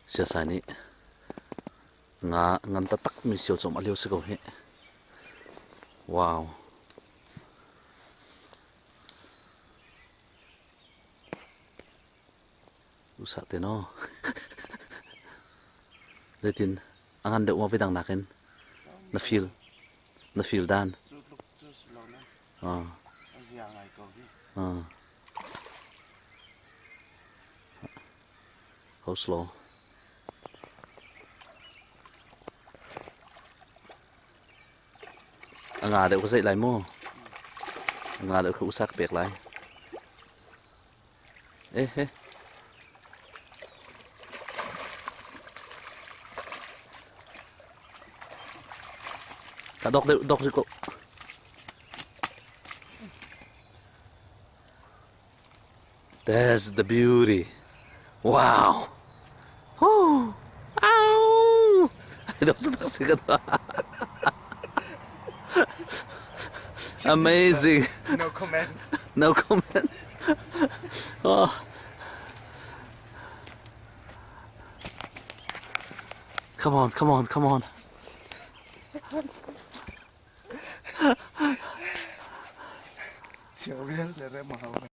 Siasai nih nga ngan taktak mi sio cawm a lio si ko hih. Wow. Usa te no. Zeitin a ngan deuh maw vidang nakin na feel na feel dan. Cu tluk cu si lo na. Ah. A zia ngai ko hi. Ah. Go slow. A nga deuh ka zeih lai mu. A nga deuh kha usa ka pek lai. Eh he. Ka dok deuh dok ko. That's the beauty. Wow. Whew. Ow. I don't know Amazing. No comment. No comment. Oh. Come on, come on, come on. Chiao vial le rem hau.